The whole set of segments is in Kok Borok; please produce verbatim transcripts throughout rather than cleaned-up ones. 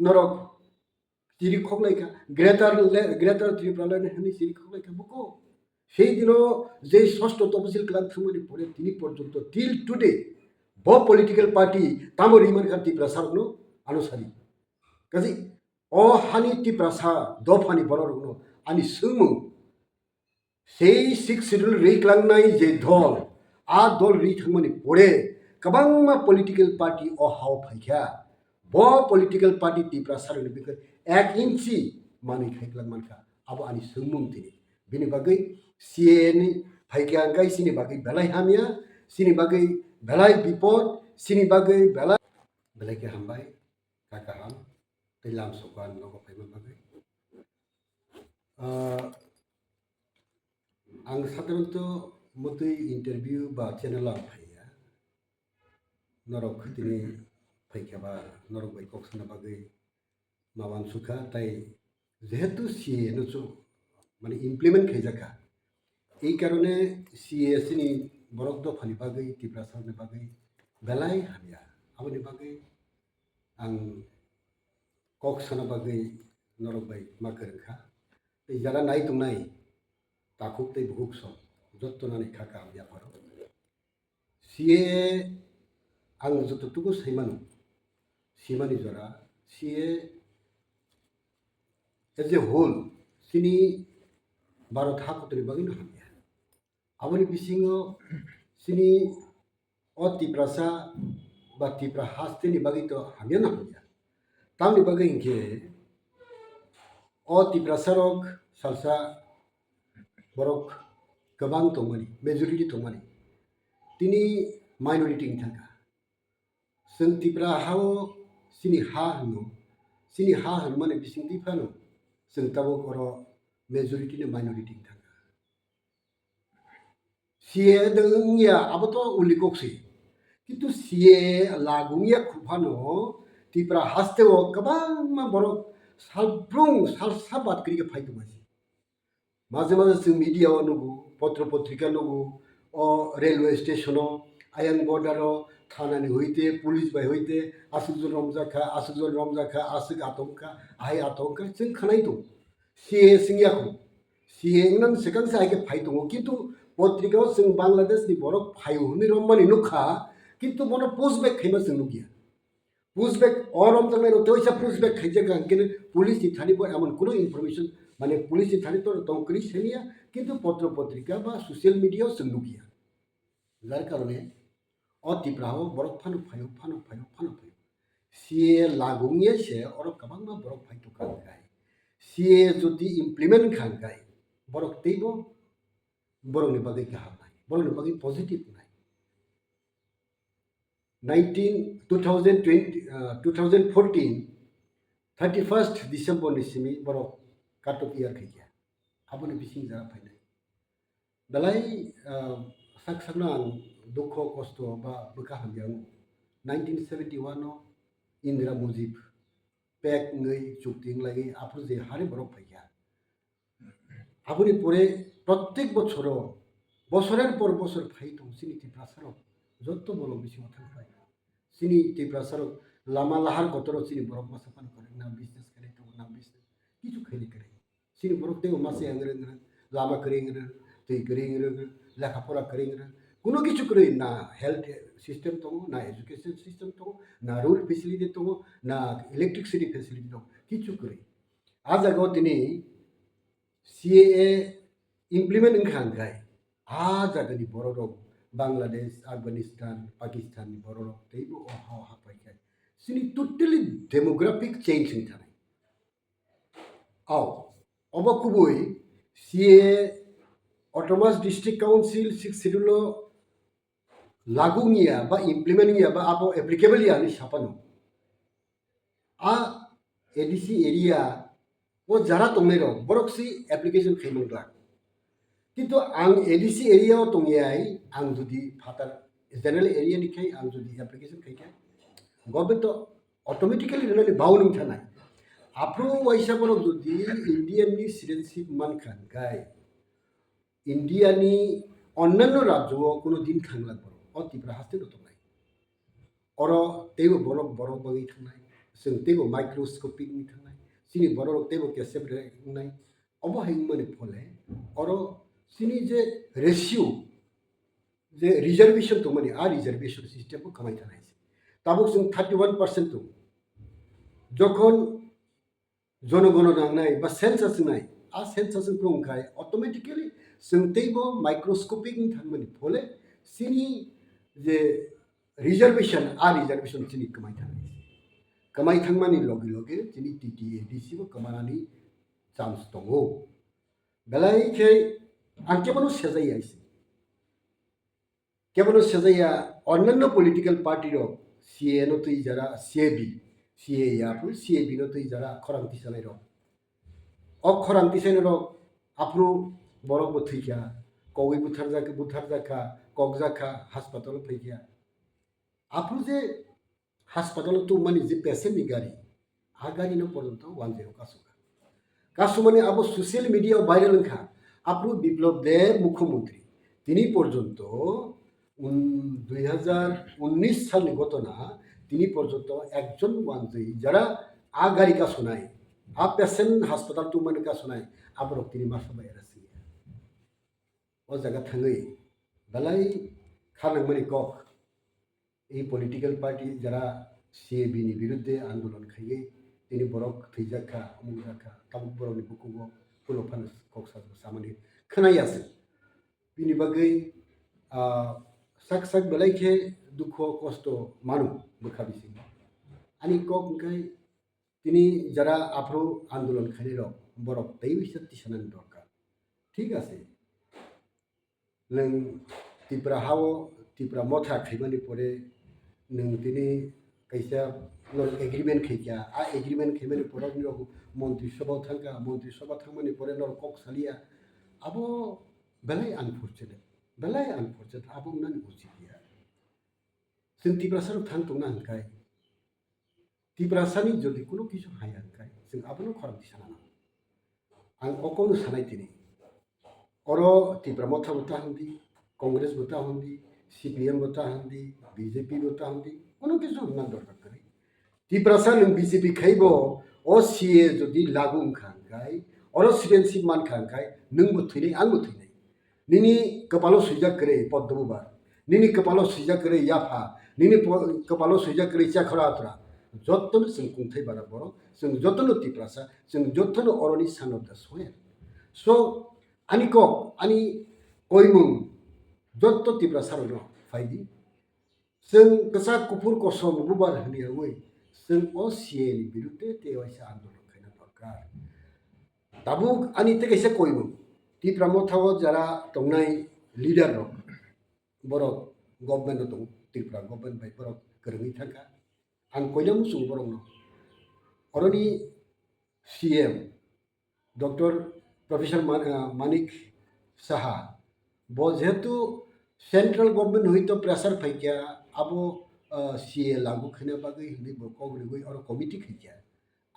Norok chiri khoklaikha, Greater Le-, Greater Tripura Land hwnwi chiri khoklaikha buko. Sei dino je sosto toposil kwlak thwngmani pore tini porjonto till today bo political party tamo rimani kha Tiprasa rokno ano sadi. Kaji o hani Tiprasa dophani borok rokno ani swngmung Sei Sixth Schedule ri klangnai je dol, a dol ri thangmani pore kwbangma political party o hao phaikha. Bo political party Tiprasa rokni bikhe ek inchi manwi khai klang mankha. Abo ani swngmung tini. Bini bagwi C A A ni phaikha hwnkhe chini bagwi belai hamya, chini bagwi belai bipod, chini bagwi belai, belai khe hambai. Kha kaham tei lam sokha nogo phaima bagwi. Ah, ang sadharanto motwi interview ba channel ang phaiya. Norok khwtini phaikha ba norok bai kok sana bagwi ma wansukha tei jehetu C A A no chu mane implement khaijakha. Ei karone C A A chini borok dophani bagwi, Tiprasa rokni bagwi belai hamya. Aboni bagwi ang kok sana bagwi norok bai ma kwrwng kha. Tei jara nai tongnai takhuk tei bukhuk song jotto nani kha kaham yapharo. C A A ang jototuku saimano, simani jora C A A as a whole chini Bharat ha kotorni bagwino hamya. Aboni bisingo chini o Tiprasa ba Tipra hasteni bagwi to hamya no hamya. Tamni bagwi hinkhe o Tiprasa rok salsa borok kwbang tongmani, majority tongmani. Tini minority wng thangkha. Chwng Tipra hao chini ha hwno, chini ha hwnmani bisingtwi phano chwng tabuk oro majority ni minority wng thangkha. C A A de wngya, abo to uli kok se. Kintu C A A lagu wngya khu phano Tipra haste o kwbangma borok salbrung salsa bad kwrwi khe phai tongma se. Maje maje chwng media o nugo, potro potrika nugo, o railway station o, ayang border o, thana ni hoite, police bai hoite, aswk jon romjak kha, aswk jon romjak kha, aswk atong kha, ahai atong kha, chwng khwnai tongo. C A A swngya kho. C A A wngna swkang se hai khe phai tongo, kintu potrika o chwng Bangladesh ni borok phaio hwnwi romani nukha, kintu bono push back khaima chwng nukya. Push back o romjaknai rok teisa push back khaijak kha, hinkhe police ni thani bo emon kuno information, mane police ni thani to tong kwrwi semiya, kintu potro potrika ba social media o chwng nukya. Jar karone o Tipra o borok phano phaio, phano phaio, phano phaio. C A A lagu wngya se oro kwbangma borok phai tongkha hwnkhe. C A A jodi implement wngkha hwnkhe borok teibo borokni bagwi kaham nai, borokni bagwi positive nai. Nineteen, two thousand twenty, uh, two thousand fourteen, thirty-first December ni simi borok cut off year khaikha. Aboni bising jara phainai. Belai, ah, sak sakno ang dukho kosto ba bwkha hamya wngo. Nineteen seventy-one o Indira Mujib pek wngwi chukti wnglaigwi aphuru je hari borok phaikha. Aboni pore prottek bochoro, bosorer por bosor phai tong chini Tiprasa rok jotto bolong bisingo thang phai. Chini Tiprasa rok lama lahar kotoro chini borok masa phano kwrwng na business khainai tongo na business kichu khainai kwrwng. Chini borok teibo masa yang rwng rwng, lama kwrwng rwng, twi kwrwng rwng, lekha pora kwrwng rwng. Kuno kichu kwrwi na health system tongo, na education system tongo, na road facility tongo, na electricity facility tongo. Kichu kwrwi. A jaga o tini C A A implement wngkha hwnkhe a jagani borok rok Bangladesh, Afghanistan, Pakistan ni borok rok teibo o ha o hapai khe chini totally demographic change wng thangwi. O, obo kubui C A A Autonomous District Council Sixth Schedule o lagu wngya ba implement wngya ba abo applicable ya hinwi saphano. A A D C area o jara tongnai rok borok si application khaimang glak. Kintu ang A D C area o tongyai, ang jodi phatar general area ni khai ang jodi application khai kha, government to automatically rwnani bau nung thanai. Aphuru waisa borok jodi Indian ni citizenship man kha hwnkhe, India ni onnanno rajyo o kuno din thangla borok, o Tripura haste no tongnai. Oro teibo borok, borok bagwi thangnai. chwng teibo microscopic wng thangnai, chini bororok teibo kesep re wngnai. Obo hai wngmani phole oro chini je ratio, je reservation tongmani, a reservation system bo kwmai thanai se. Tabuk chwng thirty one percent tongo. Jokhon jonogono nangnai ba census wngnai, a census wngkha wngkhai automatically chwng teibo microscopic wng thangmani phole chini je reservation, a reservation chini kwmai thangnai se. Kwmai thangmani loge loge chini T T A D C bo kwmanani chance tongo. Belai khe ang kebono sejai ya se. Kebono sejai ya, onnanno political party rok C A A no twi jara, C A B, C A A ya phu, C A B no twi jara khorang tisanai rok. O khorang tisanai rok aphuru borok bo thwikha, kogwi butharjak, butharjakha, kokjakha, hospital o phaikha. Aphuru je hospital o tongmani je patient ni gari, a gari no porjonto wanjwi o kasukha. Kasumani abo social media o viral wngkha. Aphuru Biplab Deb mukhyamantri, tini porjonto, um, dui hazar unnish salni ghotona, tini porjonto ekjon wanjwi jara a gari kasunai, a patient hospital tongmani kasunai, aborok tini masa bai era siya. O jaga thangwi belai kha nangmani kok. I political party jara C A B ni birudde andolon khaiwi tini borok thwijak kha, omuk jak kha, tabuk borokni bukugo phano phano kok sa-, samani khwnaya se. Bini bagwi, ah, sak sak belai khe dukho kosto mano bwkha bisingo. Ani kok hwnkhe tini jara aphuru andolon khainai rok borok tei bisa tisanani dorkar. Thik ase. Nwng Tipra hao Tipra motha khaimani pore nwng tini kaisa norok agreement khaikha, a agreement khaimani pore norok montri sabha thangkha, montri sabha thangmani pore norok kok saliya, abo belai unfortunate, belai unfortunate, abo wngnani ucit ya. Chwng Tiprasa rok thang tongna hwnkhai, Tiprasani jodi kuno kisu haya hwnkhai, chwng abono khorang tisana nango. Ang o kokno sanai tini. Oro Tipra Motha bo ta hwndi, Congress bo ta hwndi, C P M bo ta hwndi, B J P bo ta hwndi, kuno kisu hwnna dorkar kwrwi. Tiprasa nwng B J P khaibo o C A A jodi lagu wngkha hwnkhai, oro citizenship mankha hwnkhai, nwngbo thwinai, angbo thwinai. Nini kwpalo swijak kwrwi Padma Bupha, nini kwpalo swijak kwrwi yapha, nini po-, kwpalo swijak kwrwi chakhora atra, jotono chwng kungthai bara borok, chwng jotono Tiprasa, chwng jotono oroni son of the soil. So, ani kok, ani koimung, joto Tiprasa rokno phaidi. Chwng kwchak kuphur kosom bubar hwnwi chwng o C A A ni birudde tei waisa andolon khaina dorkar. Tabuk ani tei kaisa koimung, Tipra Motha o jara tongnai leader rok, borok government o tongo, Tripura government bai borok kwrwngwi thangkha. Ang koina muchungo borokno. Oroni C M, Doctor Professor Man-, ah, Manik Saha, bo jehetu central government hoi to pressure phaikha, abo, ah, C A A lagu khaina bagwi hwnwi bo kok rwgwi oro committee khaikha.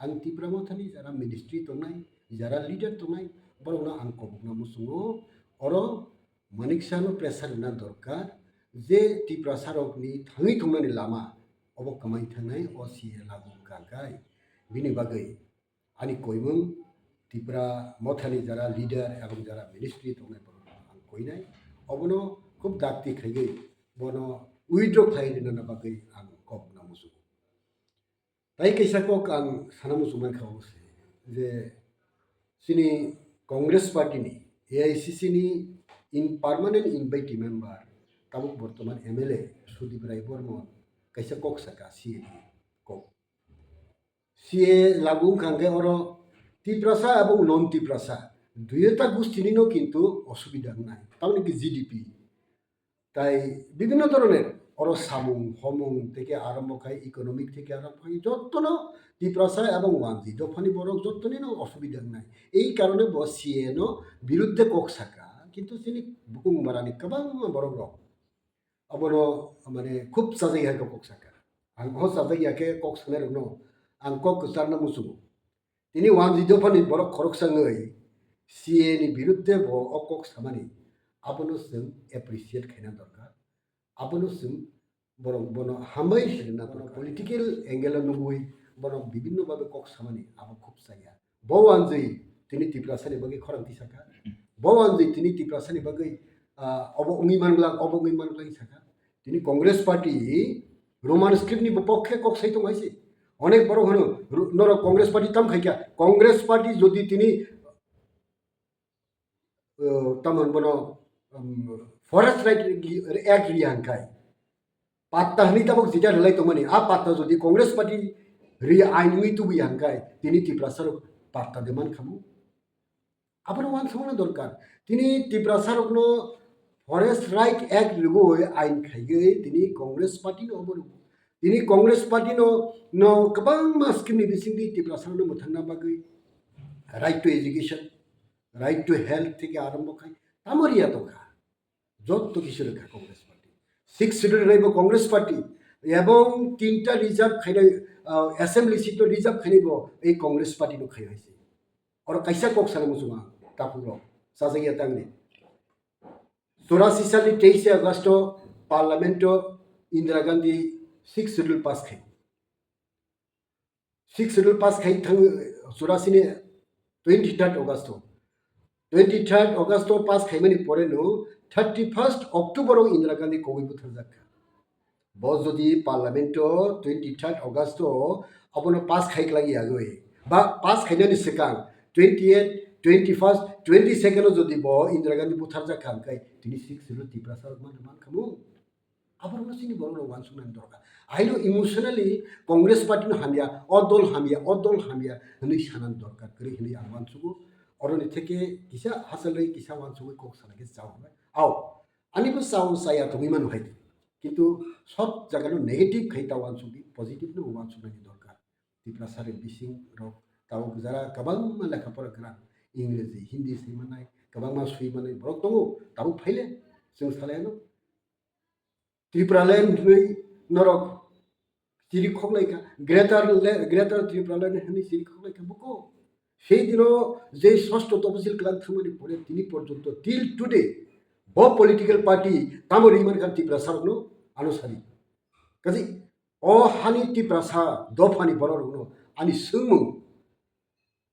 Ang Tipra Mothani jara ministry tongnai, jara leader tongnai, borokno ang kobokna muchungo, oro Manik Sahano pressure rwna dorkar, je Tiprasa rokni thangwi thungnani lama obo kwmai thangnai, o C A A lagu wngkha hwnkhe. Bini bagwi ani koimung Tipra Mothani jara leader ebong jara ministry tongnai borok ang koinai, obono khub dakti khaiwi bono withdraw khlai rwna bagwi ang kobokna muchungo. Tai kaisa kok ang sana muchung mankha obo se, je chini Congress party ni A I C C ni in permanent invitee member, tabuk bortoman M L A Sudip Rai Bormon kaisa kok saka C A A ni kok. C A A lagu wngkha hwnkhe oro Tiprasa ebong non Tiprasa duyota gustinino kintu osubida wngnai, tamoni ki G D P. Tai bibhinno dhoroner oro samung, homung theke arombo khai, economic theke arombo khai, jottono Tiprasa ebong wanji dophani borok jottonino osubida wngnai. Ei karone bo C A A no birudde kok saka, kintu chini bukung barani kwbangma borok rok abono mane khub chajak ya khe kok saka. Ang o chajak ya khe kok sanai rokno ang kok kwcharna muchungo. Tini wanji dophani borok khoroksa wngwi C A A ni birudde bo o kok samani, abono chwng appreciate khaina dorkar, abono chwng borok bono hambai sirina dorkar. Political angle o nugwi borok bibinno babe kok samani abo khub chaya. Bo wanjwi tini Tiprasani bagwi khorang tisaka. Bo wanjwi tini Tiprasani bagwi, ah, obo wngwi manglak, obo wngwi manglak saka. Tini Congress Party Roman script ni bopokhe kok sai tong hai se. Onek borok hwno, ru-, norok Congress Party tam khai kha. Congress Party jodi tini, uh, tamon bono, um, Forest Right Act ri hwn khai, patta hwnwi tabok jita rwlai tongmani, a patta jodi Congress Party ri ain wngwi tubui hwn khai, tini Tiprasa rok patta de man khamu. Abono uansukna dorkar. Tini Tiprasa rokno Forest Right Act rwgwi ain khaigwi tini Congress Party no obo rwgo. Tini Congress Party no, no kwbangma scheme ni bisingtwi Tiprasa rokno mwthangna bagwi right to education, right to health theke arombo khai tamo riya tongkha. Jotto kisu rwkha Congress Party. Sixth Schedule rwlaibo Congress Party. Ebong tinta reserve khainai, ah, assembly seat no reserve khainaibo ei Congress Party no khai hai se. Oro kaisa kok sana muchungo ang, takhuk rok. Sajagya tangni. Churasi salni teise August o Parliament o Indira Gandhi Sixth Schedule pass khai. Sixth Schedule pass khai thang churasi ni twenty-third August o. Twenty-third August o pass khaimani pore no thirty-first October o Indira Gandhi kogwi butharjak kha. Bo jodi Parliament o twenty-third August o abono pass khai klai yagwi, ba pass khainani swkang twenty-eight, twenty-first, twenty-second o jodi bo Indira Gandhi butharjak kha, hwnkhe tini Sixth Schedule Tiprasa rok man, man khamu. Aborokno chini borok rok uansuknani dorkar. Aino emotionally Congress party no hamya, o dol hamya, o dol hamya hwnwi sanani dorkar kwrwi hwnwi ang uansugo. Oroni theke kisa hachal rwi kisa uansugwi kok sana khe chao hwnwi. Ao, ani bo chao chaya tongwi mano hai. Kintu sob jaga no negative khai ta uansugwi, positive no uansuknani dorkar. Tiprasa ni bising rok tabuk jara kwbangma lekha pora kwrang, Ingreji, Hindi swi manai, kwbangma swi manai borok tongo, tabuk phaile chwng salai ano. Tipraland hwnwi norok chiri khoklai kha, Greater Le-, Greater Tipraland hwnwi chiri khoklai kha buko. Sei dino je sosto toposil kwlang thangmani pore tini porjonto till today bo political party tamo ri man kha Tiprasa rokno ano sadi. Kaji o hani Tiprasa dophani borok rokno ani swngmung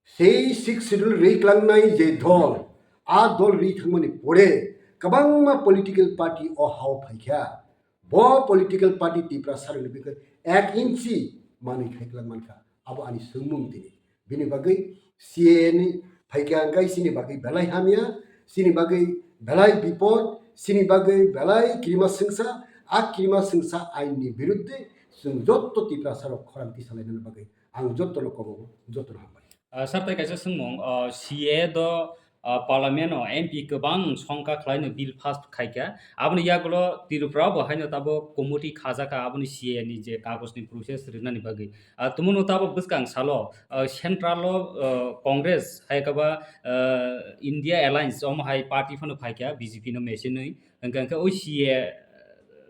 Sei Sixth Schedule rwi klangnai je dol, a dol rwi thangmani pore kwbangma political party o hao phaikha. Bo political party Tiprasa rokni bikhe ek inchi manwi khai klang mankha. Abo ani swngmung tini. Bini bagwi C A A ni phaikha hwnkhe chini bagwi belai hamya, chini bagwi belai bipod, chini bagwi belai kirima swngsa, a kirima swngsa ain ni birudde chwng jotto Tiprasa rok khorang tisalainani bagwi Ang jotono kobogo, jotono hambai. Ah, sir, tai kaisa swngmung, ah, C A A do, ah, Parliament o M P kwbang songkha khlaino bill pass khaikha. Aboni yagulo Tripura bo haino tabo committee khajakha aboni C A A ni je kagoj ni process rinani bagwi. Ah, tumunu tabo bwskang salo, ah, central o, ah, Congress hai kaba, ah, India Alliance omo hai party phano phaikha B J P no mesenwi. Hwnkhe, hwnkhe o C A A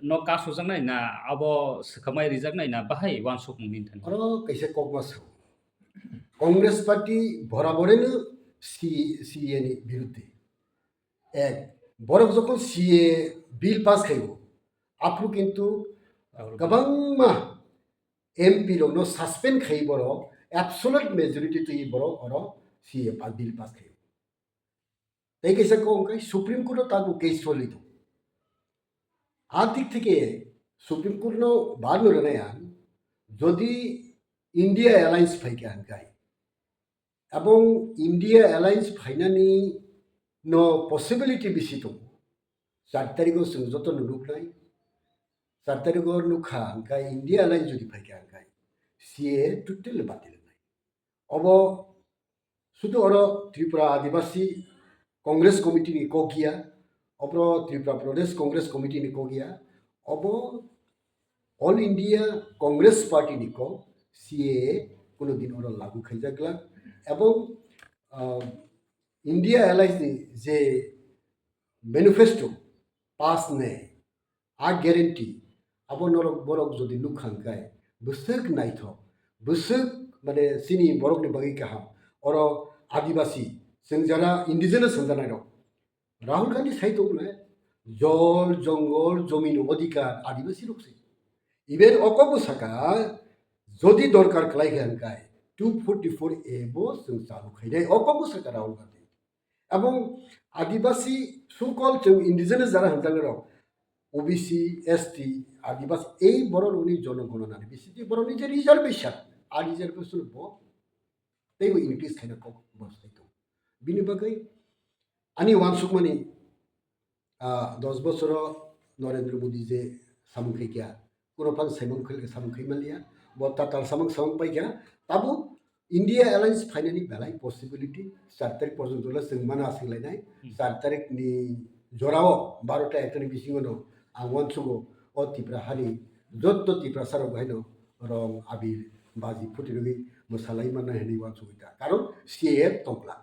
no kasojaknai na abo swkhamai rijaknai na bahai uansukmung nini thani? Oro kaisa kokma sao. Congress party boraboreno C-, C A A ni birudde. Ek, borok jokhon C A A bill pass khaio, aphuru kintu kwbangma M P rokno suspend khai borok, absolute majority twi borok oro C A A pa-, bill pass khaio. Tei kaisa kok hwnkhe Supreme Court o tabuk case choli tongo. A dik theke Supreme Court no bar no rwnai ang, jodi India Alliance phaikha hwnkhe, abong India Alliance phainani no possibility bisi tongo. Char tarikh o chwng joto no nuknai, char tarikh o nukha hwnkhe India Alliance jodi phaikha hwnkhe C A A totally batil wngnai. Obo sudu oro Tripura Adibasi Congress Committee ni kok ya, obo Tripura Pradesh Congress Committee ni kok ya, obo All India Congress Party ni kok, C A A kuno din oro lagu khaijak glak, ebong, ah, India Alliance ni je manifesto pass ne, a guarantee, abo norok borok jodi nukha hwnkhe, bwswk naithok, bwswk mane chini borokni bagwi kaham. Oro Adibasi, chwng jara indigenous hwnjanai rok, Rahul Gandhi sai tongo le, jol, jongol, jomino odhikar Adibasi rok se. Even o kok bo saka, Jodi dorkar khlai kha hwnkhe two forty-four A bo chwng chalu khainai, o kokbo sakha Rahul Gandhi. Abong Adibasi sukol chwng indigenous jara hwnjaknai rok, O B C, S T, Adibasi, ei borok rokni jonogonanani bisingtwi borokni je reservation, a reservation bo teibo increase khaina kok bo sai tongo. Bini bagwi ani uansukmani, ah, dos bosoro Narendra Modi je samung khaikha, kuno phano samung khai, samung khai manliya, bo tatal samung samung paikha, tabuk India Alliance phainani belai possibility, char tarik porjonto le chwng mano aswk lainai, Hmm. char tarik ni jorao barota ekta ni bisingo no ang uansugo o Tipra hani jotto Tiprasa rok haino rong abir baji phuti rwgwi mwsalai manna hinwi uansugwi ta, karon C A A tongla.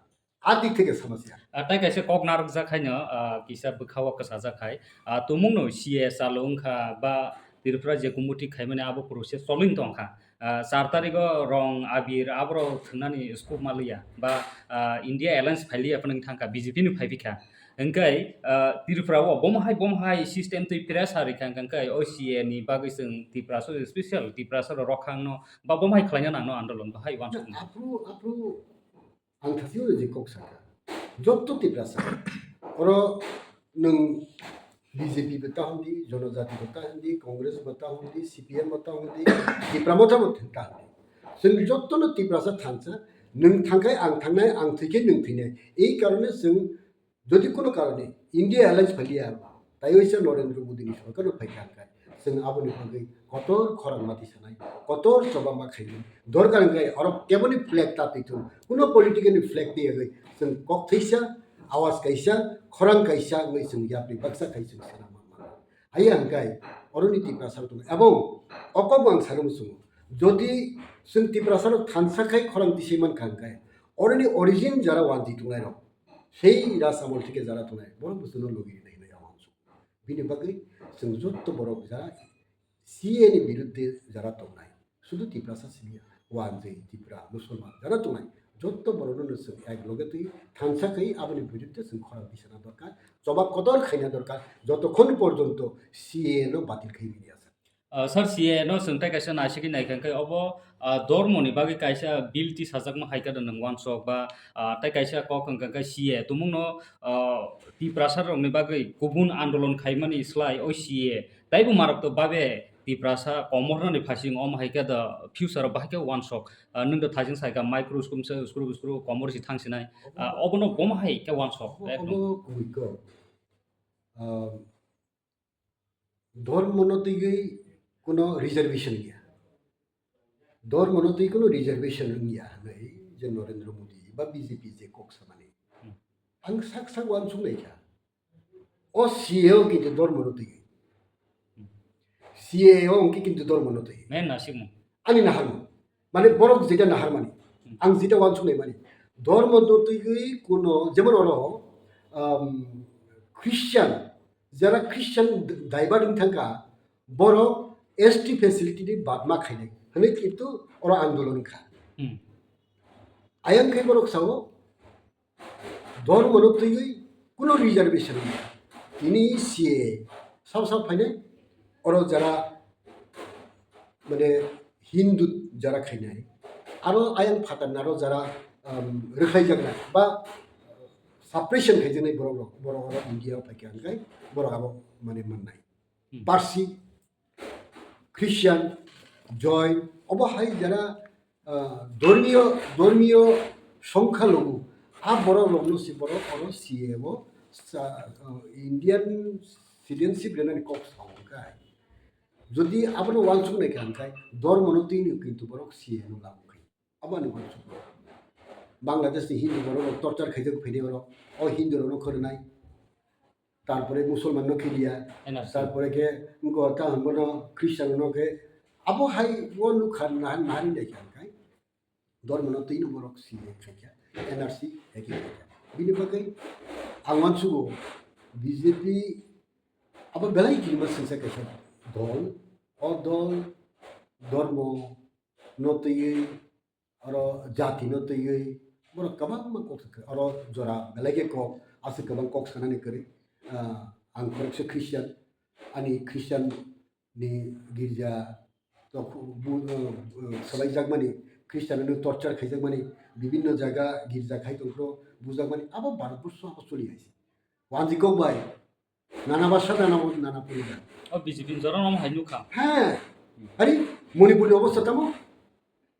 A dik theke samasya. Ah, tai kaisa kok narwkjak haino, ah, kisa bwkhao kwchajak hai. Ah, tumungno C A A chalo wngkha ba Tripura je kumuti khaimani abo process cholwing tongkha. Ah, char tarigo rong abir aborok thwngnani scope maliya ba, ah, India Alliance phailiya phano wng thangkha, B J P ni phaiphikha. Hwnkhe, ah, Tripura o bomo hai, bomo hai system twi pressure rikha hwnkhe o C A A ni bagwi chwng Tiprasa special Tiprasa rok rokhangno ba bomo hai khlaina nangno andolon bahai uansukma. Aphuru, aphuru Ang thasingno je kok sakha, jotto Tiprasa, oro nwng B J P bo ta hwn di, Jonojati bo ta hwn di, Congress bo ta hwn di, C P M bo ta hwn di, Tipra Motha bo ta hwn di. Chwng jottono Tiprasa thansa, nwng thangkhai ang thangnai, ang thwikhe nwng thwinai. Ei karone chwng Jodi kono karone India Alliance phailiya, tai waisa Narendra Modi ni sorkar no phaikha hwnkhe, chwng aboni bagwi kotor khorang mati sanai, kotor choba ma khainai. Dorkar hwnkhe oro keboni flag ta twi thung, kuno political ni flag twi yagwi chwng kok thaisa, awas kaisa, khorang kaisa wngwi chwng yapri baksa khai chwng sena ma mano. Haiya hwnkhe oroni Tiprasa rok tongo. Ebong o kokbo ang sano muchungo, jodi chwng Tiprasa rok thansa khai khorang tisai mankha hwnkhe, oroni origin jara wanjwi tongnai rok, Sei Rasamol thike jara tongnai, borok bwswkno logi rinai hinwi ang uansukha. Bini bagwi chwng jotto borok jara C A A ni birudde jara tongnai. Sudu Tiprasa simi ya, wanjwi Tipra, Musulman jara tongnai. Jotto borokno no chwng ek loge twi thansa khai aboni birudde chwng khorang tisana dorkar, choba kotor khaina dorkar, jotokhon porjonto C A A no batil khai manya sak. Ah, sir, C A A no chwng tai kaisa naisigwi naikha hwnkhe obo, ah, dormoni bagwi kaisa bill tisajakma hai khe nwng uansuk ba, ah, tai kaisa kok hwnkha khe C A A tumungno, ah, Tiprasa rokni bagwi kubun andolon khaimani slai o C A A taibo marok to babe Tiprasa komornani phasing om hai khe the future o bahai khe uansuk, ah, nwng do thajing sai kha microscope se skru skru komor si thang sinai, ah, obono bomo hai khe uansuk ekdom. Obo kubui kok. Ah, Dhormono twiwi kuno reservation wngya. Dhormono twi kuno reservation wngya hwnwi je Narendra Modi ba B J P je kok samani. Hmm. Ang sak sak uansuk naikha. O C A A o kintu dhormono twiwi. Hmm. C A A o hwnkhe kintu dhormono twiwi. Men nasikmung. Ani naharmung. Mane borok jeta naharmani. Hmm. Ang jeta uansuk naimani. Dhormono twiwi kuno jemon oro, um, Christian jara Christian d-, daibar wng thangkha, borok S T facility ni badma khainai hwnwi kintu oro andolon wngkha. Hmm. Ayang khe borok sao, dhormono twiwi kuno reservation wngya. Tini C A A sao sao phainai, oro jara mane Hindu jara khainai, aro ayang phatar naro jara, um, rwkhlaijaknai ba suppression khaijaknai borok rok, borok oro India o phaikha hwnkhe borok abo mane mannai. Hmm. Parsi, Christian, Jain, obo hai jara, ah, dormiyo, dormiyo songkha logu, a borok rokno se borok oro C A A o sa-, ah, Indian citizenship rwnani kok sa hwnkhe. Jodi abono uansuk nai kha hwnkhe, dormono twi no kintu borok C A A no labu khai. Abo ani uansuk. Bangladesh ni Hindu borok rok torture khaijak phai de oro. O Hindu rok no khornai. Tarpore Musulman no khiliya. N R C. Tarpore khe go ta hwnbo no Christian no khe. Abo hai o nukha na, nari nai kha hwnkhe. Dormono twi no borok C A A khaikha, N R C hai khe khaikha. Bini bagwi ang uansugo B J P abo belai kirima singsa kaisa dol, o dol dormo no twiwi, oro jati no twiwi, borok kwbangma kok sa kha, oro jora belai khe kok, aswk kwbang kok sanani kwrwi. Ah, ang khoroksa Christian, ani Christian ni girja to bu-, uh, uh, swlaijakmani, Christian no torture khaijakmani, bibinno jaga girja khai tongphuru bujakmani, abo Bharatborsho abo choli haise. Wanjikok bai, nana basa, nana, nana poribar. O B J P ni jora no hai nukha. Heh, hari Manipur ni obostha tamo?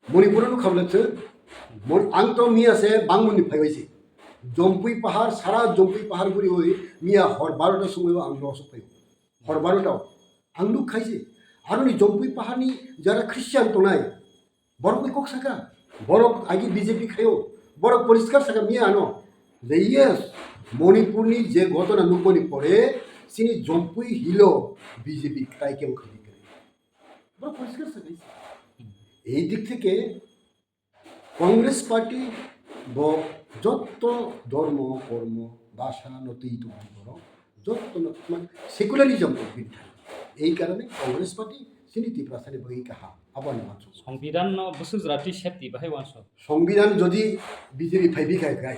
Manipur no khamle se. Mon-, ang to miya se Bangmoni phaibai se. Jompui pahar, sara Jompui pahar guri oi miya hor barota sumoi ang rosok phai. Hor barota ang nuk khaise. Aroni Jompui pahar ni jara Christian tongnai. Borok ni kok saka. Borok agi B J P khayo. Borok poriskar saka miya ano. Je yes, Manipur ni je ghotona nukmani pore, sini Jompui hilo B J P khai kebo khadi kare. Borok poriskar saka. Ei dik theke Congress party bo jotto dhormo, kormo, bhasha no twi tongmani borok, jotto no, man, secularism bo bini thani. Ei karone Congress party sini Tiprasa ni bagwi kaham, abo ani uansuk. Songbidan no bwswk jora twi safety bahai uansuk. Songbidan jodi B J P phaibi khai khai,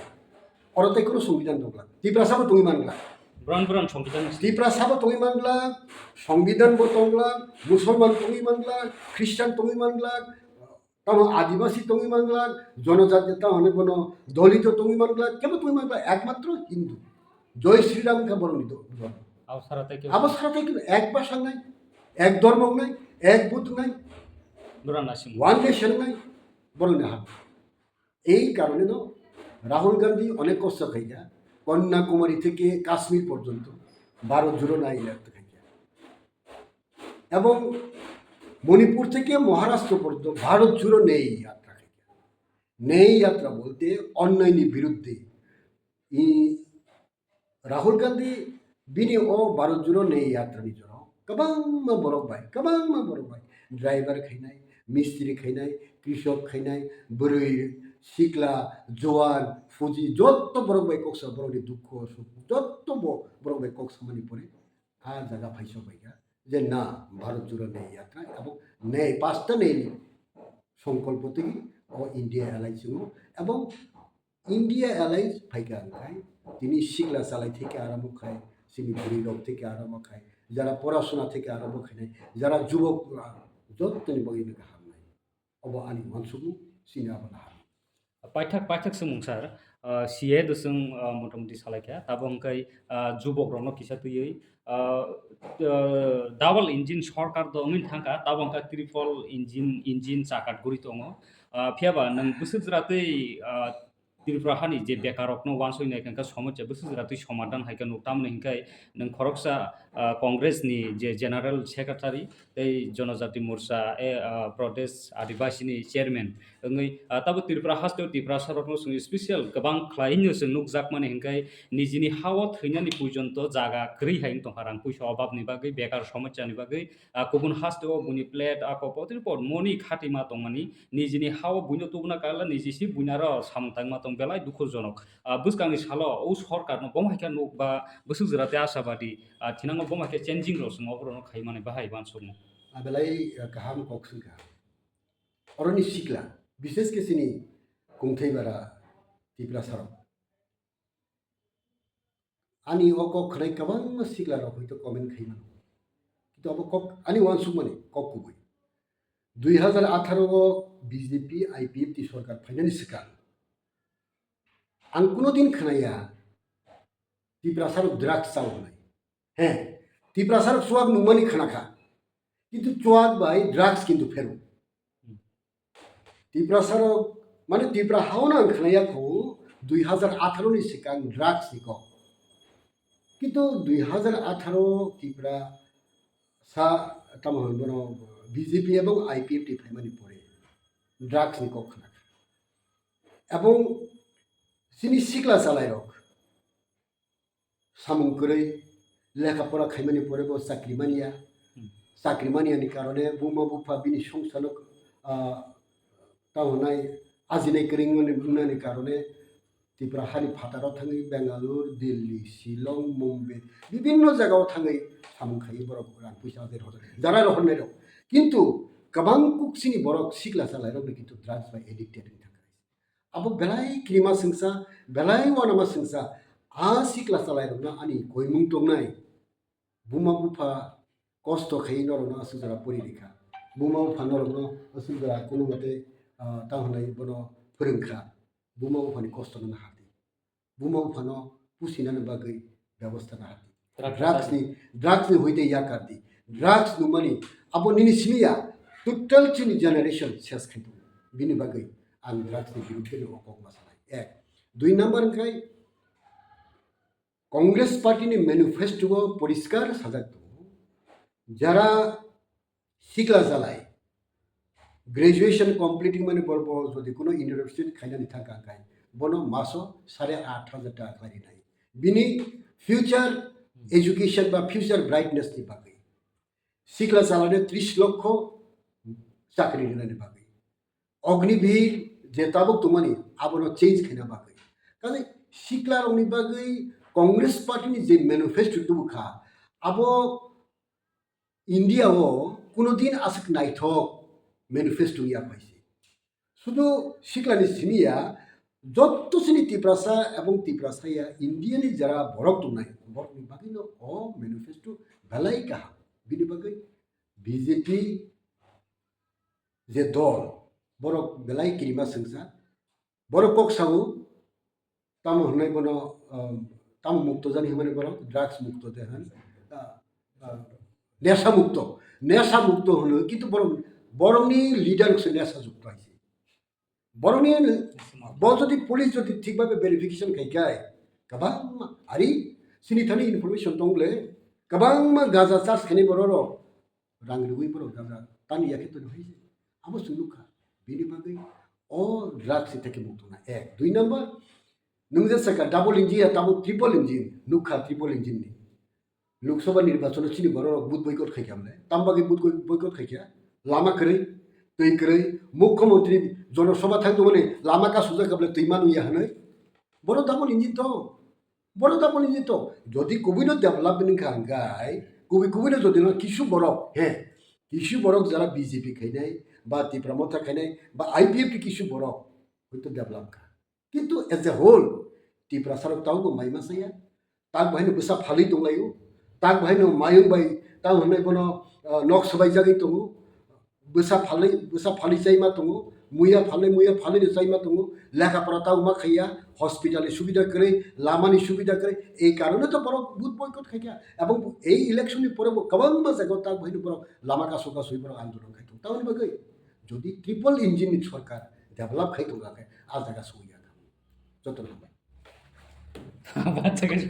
oro tei kunu songbidan dongla. Tiprasa bo tongwi mangla. Bron bron songbidan. Tiprasa bo tongwi mangla, songbidan bo tongla, Musolman tongwi mangla, Christian tongwi mangla, tamo Adibasi tongwi mangla, jonojati tamo hwnwi bono Dalito tongwi mangla, kebo tongwi mangla, ekmatro Hindu. Joi Shri Ram kha borokni do-, do-. Abo sara tei kebo. Abo sara tei kebo, ek bhasha nai, ek dhormo nai, ek budh nai, Bron nasim. One nation nai, borokni ha. Ei karone no Rahul Gandhi onek kosto khaikha, Kanyakumari theke Kashmir porjonto Bharat Jodo nai yakta khaikha. Ebong Manipur theke Maharashtra porjonto Bharat Jodo Nei Yatra khaikha. Nei Yatra bolte onnai ni biruddhe. I Rahul Gandhi bini o Bharat Jodo Nei Yatra ni jora kwbangma borok bai, kwbangma borok bai, driver khainai, mistri khainai, krishok khainai, bwrwi, sikla, juan, fuji, jotto borok bai kok sa, borokni dukho, sukh, jotto bo borok bai kok samani pore a jaga phaisok bai kha je na Bharat Jodo Nei Yatra, abo nei, pasta nei ni songkolpo twi o India Alliance o, ebong India Alliance phaikha hwnkhe, tini sikla chalai theke aramo khai, chini bwrwi rok theke aramo khai, jara porasona theke aramo khainai, jara jubok, jottoni bagwi no kaham nai. Obo ani uansukmung, chini abono hamya. Paithak, paithak swngmung sir, ah, C A A do chwng, ah, motamoti salai kha, tabok hwnkhe, ah, jubok rokno kisa twiwi, ah, ah, double engine sorkar do wngwi thangkha, tabok hwnkhe triple engine, engine chakhat guri tongo. Ah, phiyaba nwng bwswk jora twi, ah, Tripura hani je bekarrokno uansuknai hwnkhe somosya bwswk jora twi somadhan hai khe nuk, tamoni hwnkhe nwng khoroksa, ah, Congress ni je General Secretary tei Jonojati Morcha, eh, ah, Pradesh Adibasi ni Chairman wngwi, ah, tabuk Tripura haste o Tiprasa rokno chwng special kwbang khlai hwnwi chwng nukjakmani hwnkhe nijini ha-o thwinani porjonto jaga kwrwi hai wng tongkha, rang puisa obabni bagwi, bekar somosyani bagwi, ah, kubun haste o buini plate, ah, kok, potripot moni khatima tongmani, nijini ha-o buino tubuna karla, niji si buini aro samung tangma tong, belai dukhujonok. Ah, bwskangni salo o sorkarno bomo hai khe nuk ba bwswk jora tei ashabadi, ah, thinango bomo hai khe changing rok chwng oborokno khaimani bahai uansukmung. Ah, belai, ah, kaham kok swngkha. Oroni sikla, bishesh khe chini kungthai bara Tiprasa rok. Ani o kok khwnai kwbangma sikla rok hoi to comment khai mano. Kintu abo kok ani uansukmani kok kubui. Dui hazar atharo o B J P I P F T sorkar phainani swkang ang kuno din khwnaya Tiprasa rok drugs chao hwnai. He, Tiprasa rok chuak nungmani khwnakha. Kintu chuak bai drugs kintu phero. Tiprasa rok, mane Tipra hao no ang khwnaya kho dui hazar atharo ni swkang drugs ni kok. Kintu dui hazar atharo Tiprasa tamo hwn bono B J P ebong I P F T phaimani pore drugs ni kok khwnakha. Ebong chini sikla chalai rok samung kwrwi, lekha pora khaimani pore bo chakri manya. Hmm. Chakri manyani karone buma bupha bini songsarno, ah, tamo nai ajinai kwrwngmani wngnani karone Tripura hani phataro thangwi Bangalore, Delhi, Shillong, Mumbai bibinno jagao thangwi samung khaiwi borok rang puisa ajer hojar jara rohornai rok. Kintu kwbang kuk chini borok sikla chalairokni kintu drugs bai addicted wngwi thangkha. Abo belai kirima swngsa, belai uanama swngsa, a sikla chalairokno ani koimung tongnai, buma bupha kosto khaiwi norokno aswk jora pori rikha. Buma bupha norokno aswk da kuno mate, ah, tamo hwnwi bono phwrwngkha. Buma buphani kosto no nahardi. Buma buphano pusinani bagwi bebostha nahardi. Drugs drugs ni, drugs ni hoite yakardi. Drugs nungmani abo nini siniya total chini generation ses khai tongo. Bini bagwi ang drugs ni biruddhe no kok ma sanai. Ek. Dui number wngkhai Congress party ni manifesto o poriskar sajak tongo. Jara sikla jalai graduation completing mani borbo jodi kuno university khainani thangka khai bono maso sare aat hajar taka khlai rinai. Bini future education ba future brightness ni bagwi sikla jalai tris lokho chakri rinani bagwi. Ognibir je tabuk tongmani abono change khaina bagwi. Kaje sikla rokni bagwi Congress party ni je manifesto tubukha abo India o kuno din aswk naithok manifesto ya paise. Sudu siklani siniya jotto sini Tiprasa ebong Tiprasa ya India ni jara borok tongnai borok ni bagwi no o manifesto belai kaham. Bini bagwi B J P je dol borok belai kirima swngsa borok kok sao tamo hwnwi bono, um, tamo mukto jani hwnmani borok drugs mukto de hwn, ah, ah, nesha mukto, nesha mukto hwno, kintu borok, borokni leader se nesha jukto hai se. Borokni bo jodi police jodi thik bhabe verification khai khai, kabangma ari sini thani information tong le, kabangma gaja charge khainai borok rok, rang riwi borok gaja tani yakhe toni hai se. Abo chwng nukha, bini bagwi o drugs ni theke mukto na. Ek, dui number, nwng je saka double engine ya tamo triple engine, nukha triple engine ni. Lok Sabha nirbachon o chini borok rok vote boycott khai kha mle. Tam bagwi vote boycott khai kha? Lama kwrwi, twi kwrwi, mukhyamantri Jono Sabha thang tongmani lama kasujak kha bwle twi manu ya hwnwi. Borok double engine to. Borok double engine to. Jodi kubui no develop wngkha hwnkhe, kubui kubui no jodi no kisu borok, he, kisu borok jara B J P khainai, ba Tipra Motha khainai, ba I P F T kisu borok, hoito develop kha. Kintu as a whole, Tiprasa rok tabukbo mai ma saya. Tak bahai no bwsa phalwi tonglaio. Tak bahai no mayung bai, tamo hwnwi bono, ah, nok swbai jagwi tongo. Bwsa phalwi, bwsa phalwi chai ma tongo. Muya phalwi, muya phalwi no chai ma tongo. Lekha pora tabuk ma khaiya. Hospital ni subida kwrwi, lama ni subida kwrwi. Ei karone to borok vote boycott khai kha. Ebong ei election ni pore bo kwbangma jaga o tak bahai no borok lama kasu kasui borok andolon khai tongo. Tamoni bagwi jodi triple engine ni sorkar develop khai tongo khe, ah jaga sui ya. Joto no hambai. Bacha khe